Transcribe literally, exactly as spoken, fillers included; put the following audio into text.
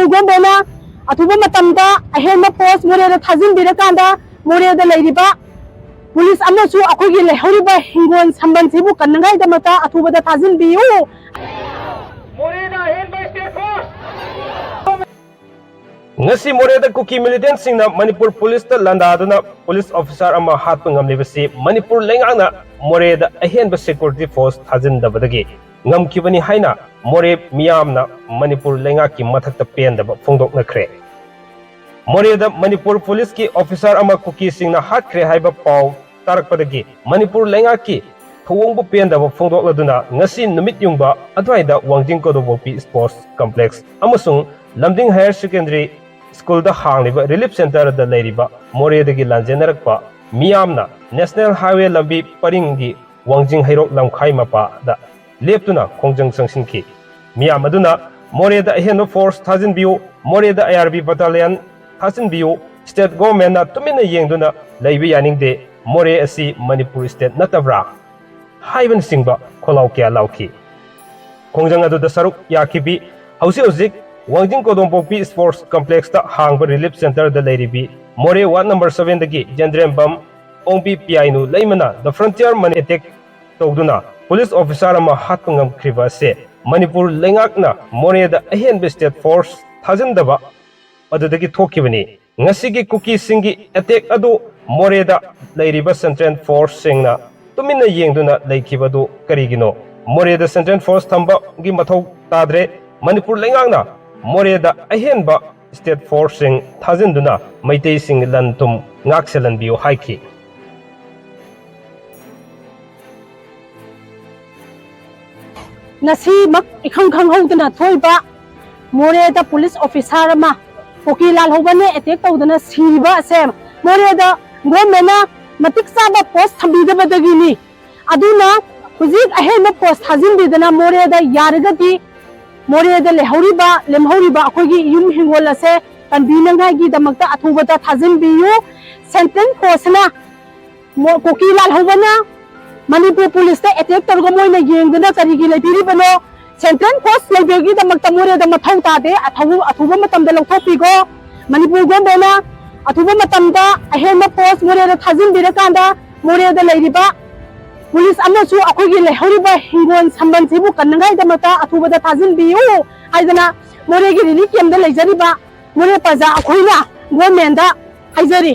ꯒꯣꯔꯃꯦꯟꯅ ꯑꯊꯨꯕ ꯃꯇꯝꯗ ꯑꯍꯦꯟꯕ ꯐꯣꯔꯁ ꯃꯣꯔꯦꯗ ꯊꯥꯖꯤꯟꯕꯤꯔꯀꯥꯟꯗ ꯃꯣꯔꯦꯗ ꯂꯩꯔꯤꯕ ꯄꯨꯂꯤꯁ ꯑꯃꯁꯨ ꯑꯩꯈꯣꯏꯒꯤ ꯂꯩꯍꯧꯔꯤꯕ ꯍꯤꯡꯒꯣꯜ ꯁꯝꯕꯜꯁꯤꯕꯨ ꯀꯟꯅꯉꯥꯏꯗꯃꯛꯇ ꯑꯊꯨꯕꯗ ꯊꯥꯖꯤꯟꯕꯤꯌꯨ꯫ ꯉꯁꯤ ꯃꯣꯔꯦꯗ ꯀꯨꯀꯤ ꯃꯤꯂꯤꯇꯦꯟꯠꯁꯤꯡꯅ ꯃꯅꯤꯄꯨꯔ ꯄꯨꯂꯤꯁꯇ ꯂꯥꯟꯗꯥꯗꯨꯅ ꯄꯨꯂꯤꯁ ꯑꯣꯐꯤꯁꯥꯔ ꯑꯃ ꯍꯥꯠꯄ ꯉꯝꯂꯤꯕꯁꯤ ꯃꯅꯤꯄꯨꯔ ꯂꯩꯉꯥꯛꯅ ꯃꯣꯔꯦꯗ ꯑꯍꯦꯟꯕ ꯁꯦꯀ꯭ꯌꯨꯔꯤꯇꯤ ꯐꯣꯔꯁ ꯊꯥꯖꯤꯟꯗꯕꯗꯒꯤ ꯉꯝꯈꯤꯕꯅꯤ ꯍꯥꯏꯅ ꯃꯣꯔꯦ ꯃꯤꯌꯥꯝꯅ ꯃꯅꯤꯄꯨꯔ ꯂꯩꯉꯥꯛꯀꯤ ꯃꯊꯛꯇ ꯄꯦꯟꯗꯕ ꯐꯣꯡꯗꯣꯛꯅꯈ꯭ꯔꯦ꯫ ꯃꯣꯔꯦꯗ ꯃꯅꯤꯄꯨꯔ ꯄꯨꯂꯤꯁꯀꯤ ꯑꯣꯐꯤꯁꯥꯔ ꯑꯃ ꯀꯨꯀꯤꯁꯤꯡꯅ ꯍꯥꯠꯈ꯭ꯔꯦ ꯍꯥꯏꯕ ꯄꯥꯎ ꯇꯥꯔꯛꯄꯗꯒꯤ ꯃꯅꯤꯄꯨꯔ ꯂꯩꯉꯥꯛꯀꯤ ꯊꯧꯑꯣꯡꯕꯨ ꯄꯦꯟꯗꯕ ꯐꯣꯡꯗꯣꯛꯂꯗꯨꯅ ꯉꯁꯤ ꯅꯨꯃꯤꯠ ꯌꯨꯡꯕ ꯑꯗꯨꯋꯥꯏꯗ ꯋꯥꯡꯖꯤꯡ ꯀꯣꯗꯣꯕꯣꯛꯄꯤ ꯁ꯭ꯄꯣꯔꯠꯁ ꯀꯝꯄ꯭ꯂꯦꯛꯁ ꯑꯃꯁꯨꯡ ꯂꯝꯗꯤꯡ ꯍꯥꯌꯔ ꯁꯦꯀꯦꯟꯗꯔꯤ ꯁ꯭ꯀꯨꯜꯗ ꯍꯥꯡꯂꯤꯕ ꯔꯤꯂꯤꯐ ꯁꯦꯟꯇꯔꯗ ꯂꯩꯔꯤꯕ ꯃꯣꯔꯦꯗꯒꯤ ꯂꯥꯟꯖꯦꯟꯅꯔꯛꯄ ꯃꯤꯌꯥꯝꯅ ꯅꯦꯁꯅꯦꯜ ꯍꯥꯏꯋꯦ ꯂꯝꯕꯤ ꯄꯔꯤꯡꯒꯤ ꯋꯥꯡꯖꯤꯡ ꯍꯩꯔꯣꯛ ꯂꯝꯈꯥꯏ ꯃꯄꯥꯗ ꯂꯦꯞꯇꯨꯅ ꯈꯣꯡꯖꯪ ꯆꯪꯁꯤꯟꯈꯤ꯫ ꯃꯤꯌꯥꯝ ꯑꯗꯨꯅ ꯃꯣꯔꯦꯗ ꯑꯍꯦꯟꯕ ꯐꯣꯔꯁ ꯊꯥꯖꯤꯟꯕꯤꯌꯨ, ꯃꯣꯔꯦꯗ ꯑꯥꯏ ꯑꯥꯔ ꯕꯤ ꯕꯇꯥꯂꯤꯌꯟ ꯊꯥꯖꯤꯟꯕꯤꯌꯨ, ꯁ꯭ꯇꯦꯠ ꯒꯣꯚꯔꯟꯃꯦꯟꯠꯅ ꯇꯨꯃꯤꯟꯅ ꯌꯦꯡꯗꯨꯅ ꯂꯩꯕ ꯌꯥꯅꯤꯡꯗꯦ, ꯃꯣꯔꯦ ꯑꯁꯤ ꯃꯅꯤꯄꯨꯔ ꯁ꯭ꯇꯦꯠ ꯅꯠꯇꯕ꯭ꯔꯥ? ꯍꯥꯏꯕꯅꯆꯤꯡꯕ ꯈꯣꯜꯂꯥꯎ ꯀꯌꯥ ꯂꯥꯎꯈꯤ꯫ ꯈꯣꯡꯖꯪ ꯑꯗꯨꯗ ꯁꯔꯨꯛ ꯌꯥꯈꯤꯕꯤ ꯍꯧꯖꯤꯛ ꯍꯧꯖꯤꯛ ꯋꯥꯡꯖꯤꯡ ꯀꯣꯗꯣꯝꯄꯣꯛꯄꯤ ꯁ꯭ꯄꯣꯔꯠꯁ ꯀꯝꯄ꯭ꯂꯦꯛꯁꯇ ꯍꯥꯡꯕ ꯔꯤꯂꯤꯐ ꯁꯦꯟꯇꯔꯗ ꯂꯩꯔꯤꯕꯤ ꯃꯣꯔꯦ ꯋꯥꯔꯗ ꯅꯝꯕꯔ ꯁꯚꯦꯟꯗꯒꯤ ꯖꯦꯟꯗ꯭ꯔꯦꯝꯕꯝ ꯑꯣꯡꯕꯤ ꯄꯤꯌꯥꯏꯅꯨ ꯂꯩꯃꯅ ꯗ ꯐ꯭ꯔꯟꯇꯤꯌꯔ ꯃꯅꯤ ꯑꯦꯇꯦꯛ ꯇꯧꯗꯨꯅ ꯄꯨꯂꯤꯁ ꯑꯣꯐꯤꯁꯥꯔ ꯑꯃ ꯍꯥꯠꯄ ꯉꯝꯈ꯭ꯔꯤꯕ ꯑꯁꯦ ꯃꯅꯤꯄꯨꯔ ꯂꯩꯉꯥꯛꯅ ꯃꯣꯔꯦꯗ ꯑꯍꯦꯟꯕ ꯁ꯭ꯇꯦꯠ ꯐꯣꯔꯁ ꯊꯥꯖꯤꯟꯗꯕ ꯑꯗꯨꯗꯒꯤ ꯊꯣꯛꯈꯤꯕꯅꯤ꯫ ꯉꯁꯤꯒꯤ ꯀꯨꯀꯤꯁꯤꯡꯒꯤ ꯑꯦꯇꯦꯛ ꯑꯗꯨ ꯃꯣꯔꯦꯗ ꯂꯩꯔꯤꯕ ꯁꯦꯟꯇ꯭ꯔꯦꯜ ꯐꯣꯔꯁꯁꯤꯡꯅ ꯇꯨꯃꯤꯟꯅ ꯌꯦꯡꯗꯨꯅ ꯂꯩꯈꯤꯕꯗꯨ ꯀꯔꯤꯒꯤꯅꯣ? ꯃꯣꯔꯦꯗ ꯁꯦꯟꯇ꯭ꯔꯦꯜ ꯐꯣꯔꯁ ꯊꯝꯕꯒꯤ ꯃꯊꯧ ꯇꯥꯗ꯭ꯔꯦ꯫ ꯃꯅꯤꯄꯨꯔ ꯂꯩꯉꯥꯛꯅ ꯃꯣꯔꯦꯗ ꯑꯍꯦꯟꯕ ꯁ꯭ꯇꯦꯠ ꯐꯣꯔꯁꯁꯤꯡ ꯊꯥꯖꯤꯟꯗꯨꯅ ꯃꯩꯇꯩꯁꯤꯡꯒꯤ ꯂꯟ ꯊꯨꯝ ꯉꯥꯛ ꯁꯦꯜꯍꯟꯕꯤꯌꯨ ꯍꯥꯏꯈꯤ꯫ ꯉꯁꯤꯃꯛ ꯏꯈꯪ ꯈꯪꯍꯧꯗꯅ ꯊꯣꯛꯏꯕ ꯃꯣꯔꯦꯗ ꯄꯨꯂꯤꯁ ꯑꯣꯐꯤꯁꯥꯔ ꯑꯃ ꯀꯨꯀꯤ ꯂꯥꯜꯍꯧꯕꯅ ꯑꯦꯇꯦꯛ ꯇꯧꯗꯅ ꯁꯤꯔꯤꯕ ꯑꯁꯦ ꯃꯣꯔꯦꯗ ꯒꯣꯔꯃꯦꯟꯅ ꯃꯇꯤꯛ ꯆꯥꯕ ꯐꯣꯔꯁ ꯊꯝꯕꯤꯗꯕꯗꯒꯤꯅꯤ꯫ ꯑꯗꯨꯅ ꯍꯧꯖꯤꯛ ꯑꯍꯦꯟꯕ ꯐꯣꯔꯁ ꯊꯥꯖꯤꯟꯕꯤꯗꯅ ꯃꯣꯔꯦꯗ ꯌꯥꯔꯒꯗꯤ ꯃꯣꯔꯦꯗ ꯂꯩꯍꯧꯔꯤꯕ ꯂꯦꯝꯍꯧꯔꯤꯕ ꯑꯩꯈꯣꯏꯒꯤ ꯌꯨꯝ ꯍꯤꯡꯒꯣꯜ ꯑꯁꯦ ꯀꯟꯕꯤꯅꯉꯥꯏꯒꯤꯗꯃꯛꯇ ꯑꯊꯨꯕꯗ ꯊꯥꯖꯤꯟꯕꯤꯌꯨ꯫ ꯁꯦꯟꯇ꯭ꯔꯦꯜ ꯐꯣꯔꯁꯅ ꯃꯣ-, ꯀꯨꯀꯤ ꯂꯥꯜꯍꯧꯕꯅ ꯃꯅꯤꯄꯨꯔ ꯄꯨꯂꯤꯁꯇ ꯑꯦꯇꯦꯛ ꯇꯧꯔꯒ ꯃꯣꯏꯅ ꯌꯦꯡꯗꯅ ꯀꯔꯤꯒꯤ ꯂꯩꯕꯤꯔꯤꯕꯅꯣ? ꯁꯦꯟꯇ꯭ꯔꯦꯜ ꯐꯣꯔꯁ ꯂꯩꯕꯒꯤꯗꯃꯛꯇ ꯃꯣꯔꯦꯗ ꯃꯊꯧ ꯇꯥꯗꯦ꯫ ꯑꯊꯧ-, ꯑꯊꯨꯕ ꯃꯇꯝꯗ ꯂꯧꯊꯣꯛꯄꯤꯈꯣ꯫ ꯃꯅꯤꯄꯨꯔ ꯒꯣꯔꯃꯦꯟꯅ ꯑꯊꯨꯕ ꯃꯇꯝꯗ ꯑꯍꯦꯟꯕ ꯐꯣꯔꯁ ꯃꯣꯔꯦꯗ ꯊꯥꯖꯤꯟꯕꯤꯔꯀꯥꯟꯗ ꯃꯣꯔꯦꯗ ꯂꯩꯔꯤꯕ ꯄꯨꯂꯤꯁ ꯑꯃꯁꯨ ꯑꯩꯈꯣꯏꯒꯤ ꯂꯩꯍꯧꯔꯤꯕ ꯍꯤꯡꯒꯣꯜ ꯁꯝꯕꯜꯁꯤꯕꯨ ꯀꯟꯅꯉꯥꯏꯗꯃꯛꯇ ꯑꯊꯨꯕꯗ ꯊꯥꯖꯤꯟꯕꯤꯌꯨ ꯍꯥꯏꯗꯅ ꯃꯣꯔꯦꯒꯤ ꯔꯤꯂꯤꯐ ꯀꯦꯝꯗ ꯂꯩꯖꯔꯤꯕ ꯃꯣꯔꯦ ꯄ꯭ꯔꯖꯥ ꯑꯩꯈꯣꯏꯅ ꯒꯣꯔꯃꯦꯟꯗ ꯍꯥꯏꯖꯔꯤ꯫